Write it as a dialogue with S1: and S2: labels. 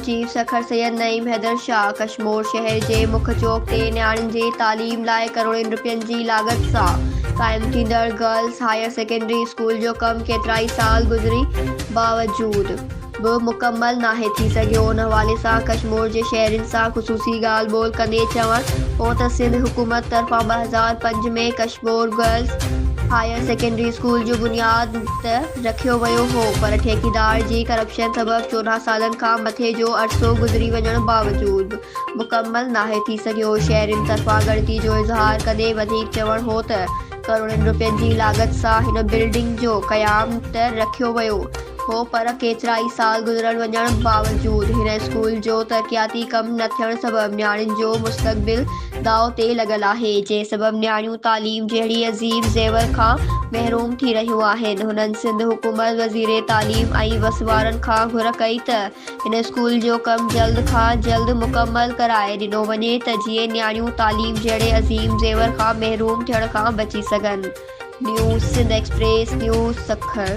S1: Chief Sukkur Syed Naeem Haider Shah Kashmore شهر جي مک چوڪ تي نياڻين جي تعليم لاء ڪروڙين رپين جي لاڳت سان قائم ٿيندڙ گرلس هائير سيڪنڊري اسڪول جو ڪم ڪيترائي سال گذري باوجود به مڪمل ناهي ٿي سگهيو ان حوالي سان ڪشمور جي شهرين سان خصوصي ڳالهه ٻولهه ڪندي چوڻ هو ته سنڌ حڪومت طرفان 2005 ۾ Kashmore girls higher secondary school جو بنياد ته رکيو ويو هو پر ٺيڪيدار جي ڪرپشن سبب 14 سالن کان مٿي جو عرصو گذري وڃڻ باوجود به مڪمل ناهي ٿي سگهيو. شهرين طرفان ڳڻتي جو اظهار ڪندي وڌيڪ چوڻ هو ته ڪروڙين رپين جي لاڳت سان هن بلڊنگ جو قيام ته رکيو ويو هو پر ڪيترائي سال گذرڻ وڃڻ باوجود هن اسڪول جو ترقياتي ڪم نه ٿيڻ سبب نياڻين جو مستقبل داء تي لڳل آهي جنهن سبب نياڻيون تعليم جهڙي عظيم زيور کان محروم ٿي رهيون آهن هنن سنڌ حڪومت وزير تعليم ۽ وس وارن کان گهر ڪئي ته هن اسڪول جو ڪم جلد کان جلد مڪمل ڪرائي ڏنو وڃي ته جيئن نياڻيون تعليم جهڙي عظيم زيور کان محروم ٿيڻ کان بچي سگهن. News Sindh express news Sukkur.